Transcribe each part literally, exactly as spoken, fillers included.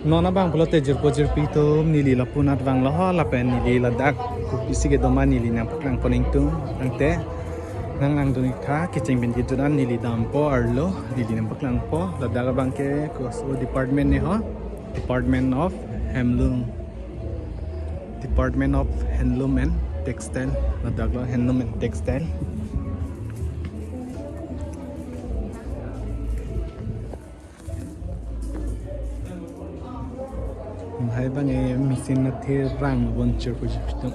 Non abang pulote jirpo jirpi atum, neli lapu anat vanglo ho, lapen neli ladak kopisi kedo ma neli nangpaklang pon ingtung. Tangte nanglangdun ik tha, kecheng pen kejut an neli dampo arlo, neli nangpaklangpo. Ladak abang ke koso department ne ho, Department of Handloom, Department of Handloom and Textile. Ladak lo Handloom and Textile. Lahai abang e machine athe rang bon chirpo chirpi atum.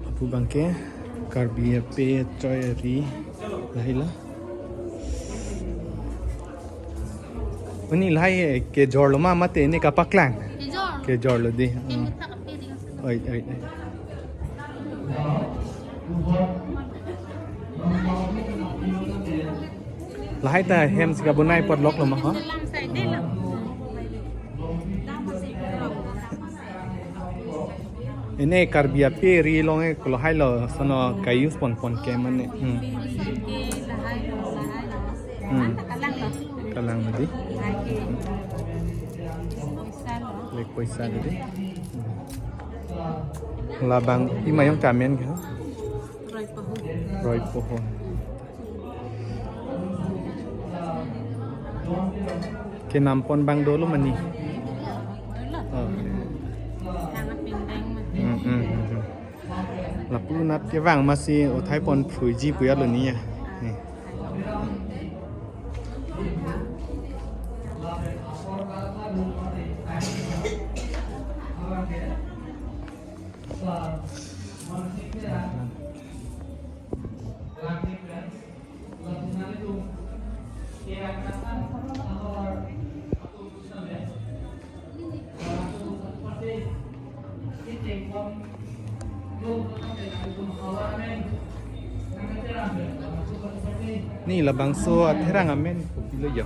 Lapu abang ke Karbi ape choi ari lahai lo. Uni lahai kejor lo ma mate ne kapaklang? Kejor. Kejor lo dei. Kejor. Hmm. Oi, oi, oi. Lahai ta hem si kabonai apot lok lo ma ho? Ene Karbi ape ri along e ko lahai lo, sono ka-use pon pon ke mane. Hmm. Hmm. Kalang lo dei. Lek poisa lo dei. Labang pima jong kamen ke? Roi pohon. Roi pohon. Kenam pon abang dolo mane. Oh. Hmm, hmm, hmm, hmm. Lapu anat kevang masi uthai pon phruiji pu ya lo ni ya. Ni. Ni labangso atherang amen kopilo ya?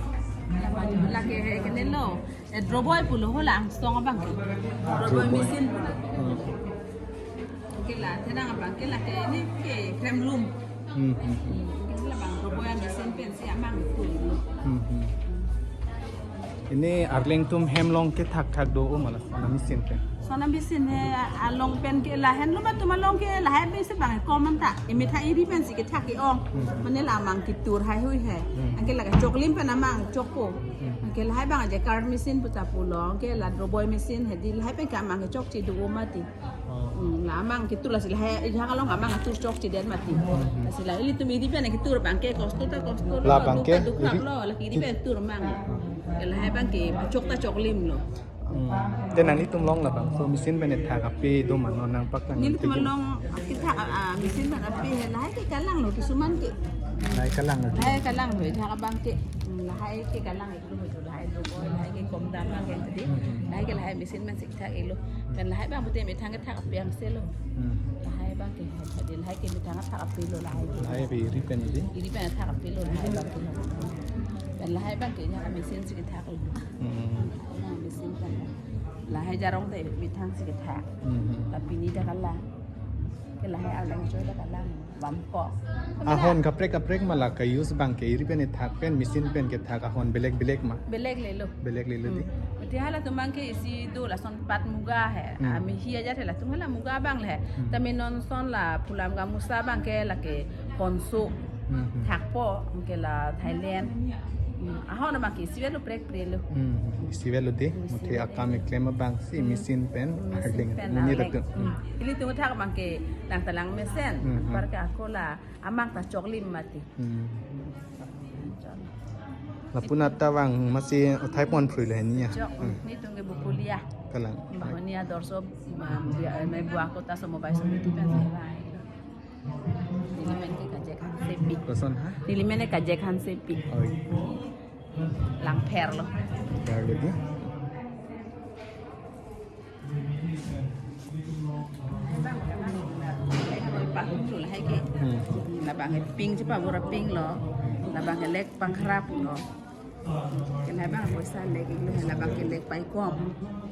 Labang lake he kene lo. Eh, droboi pulo ho la angsong abang ke. Droboi. Droboi machine pulo. Hmm. Ke la, atherang abang ke lake ne ke frame loom. Hmm, hmm, hmm. Hmm, ke labang droboi machine pen si amang tu lo. Hmm, hmm. Ene arleng atum hem along kethak thak do o ma la, sona machine pen? Sona machine he along pen ke la handloom atum along ke lahai pen si abang kom an ta. Emethang eri pen si kethak ke-ong. Hmm. Mane la amang ketur haihui he. Hmm. Anke la kachoklim pen amang chokpo. Hmm. Anke lahai abang je card machine puta pulo, anke la droboi machine he dei, lahai pen ke amang kechokche do o mati. Oh. Hmm, la amang ketur lasi lahai ejang along amang ketur chokche det mati. Hmm. Lasi la ilitum eri pen ketur abang ke kosto ta kosto lo, labang ke dukha ta dukha eri lo, lake eri pen tur amang. Ke lahai abang ke chok ta choklim lo. Hmm. Te nanglitum along labangso machine pen ethak ape do ma, non nangpaklang. Nelitum along kethak, ah, ah, machine pen ape he lahai ke kalang lo, kisuman ke. Lahai kalang lo. Lahai kalang lo, ejang abang ke. Hmm, lahai ke kalang lo, lahai lo, lahai ke kom dam abang ke tadi. Hmm. Lahai ke lahai machine pen si kethak-et lo. Pen lahai abang pute methang kethak ape angse lo. Hmm. Lahai abang ke, lahai ke methang kethak ape lo lahai ke. Lahai ape eri pen dei? Eri pen kethak ape lo lahai abang ke. Pen lahai abang ke ejang machine si kethak lo. Hmm. Lahai machine pen. Lahai jarong te methang si kethak. Hmm. Tapi ni dak kalang. Ke lahai arleng choi dak kalang. Bamko. Ahon kaprek kaprek ma la ka-use abang ke, eri pen ethak pen machine pen kethak ahon belek belek ma? Belek lelo. Belek lelo dei. Hmm. Mati hala atum abang ke isi do lason pat muga he. Hmm. Ami hi ajat he latum hala muga abang le. Hmm. Tame non son la pulam gamusa abang ke lake Konso. Hmm, hmm. Thakpo, anke la Thailand. Hmm. Ahon abang ke isivet lo prek pre lo. Hmm, hmm. Isivet lo dei. Isivet. Muthe akam keklem abang si, hmm, machine pen, hmm, machine arleng pen monit arleng. Atum. Hmm. Ilitum thak abang ke lang ta lang mesen. Hmm, hmm. Anparke ako la amang ta choklim mati. Hmm. Lapu anat ta vang masi uthai pon phrui le ni ya. Chok, hmm, nelitum ke Bokolia. Kalang. Bahoni adorso, ma, bia, ma, Buakota Somobai Somiti pen. Nelimen ke Kajek Hansepi. Koson ha? Nelimen ke Kajek Hansepi. Oi. Langpher lo. Langpher lo dei. Pahum lo lahai ke. Hmm. Labang he pink chepa bura pink lo. Labang he lek pangkhara pulo. Ke lahai abang poisa lek ik lo, labang ke lek paikom.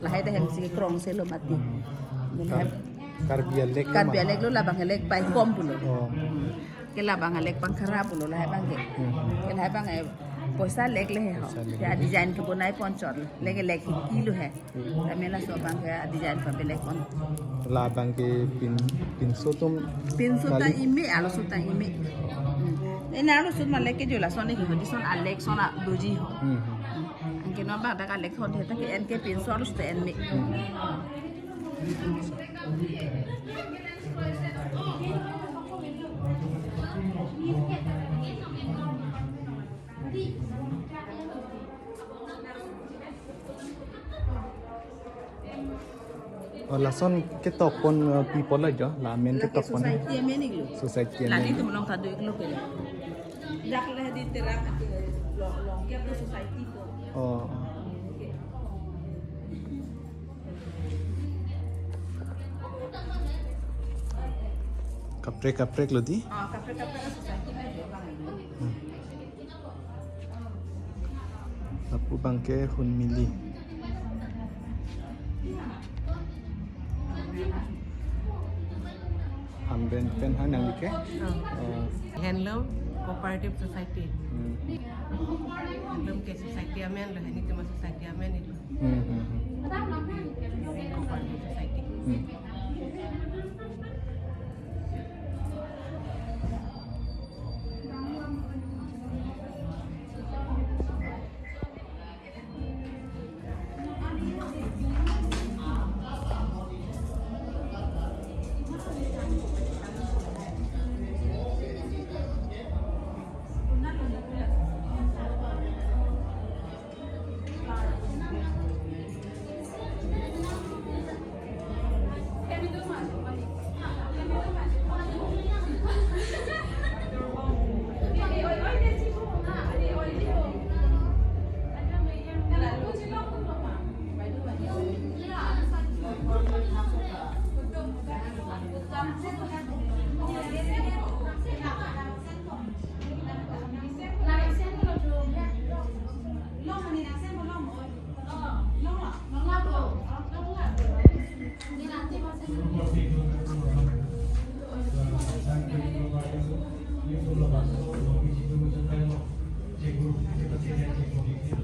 Lahai ta hem si krong se lo mati. Lahai Kar-, Karbi alek lo Karbi ma? Alek lo, labang he lek paikom pulo. Oh. Ke labang he lek pangkhara pulo lahai abang ke. Hmm. Ke lahai abang he Poisa lek le he ho. Poisa lek. Ya design kebonai pon chot le. Lek lek kilo he. Hmm. Kami laso abang ke design pabelek pon. Labang ke pin, pinso atum. Pinso ta kali. Ime, arloso ta ime. Hmm. Ena arloso ma lek ke jo lason ke ho, dison alek son adoji ho. Hmm, hmm. Anke non bang dak alek thon the ta ke en ke pinso arloso ta en me. Hmm. Oh, lason ketok pon, eh, people ajo, la amen ketok pon. Society amen iklo. Society amen. Lani tum long kado iklo ke. Dak le di terang ati long, long ke society ko. Oh, oh. Kaprek kaprek lo di? Ah, kaprek kaprek society amen jo bang. Hmm. Lapu abang ke Hunmili. Amben pen ha nangli ke? Oh. Oh. Handloom Cooperative Society. Hmm. Handloom ke society amen lo, hani tema society amen itu. Hmm, hmm, hmm. Cooperative Society. Hmm.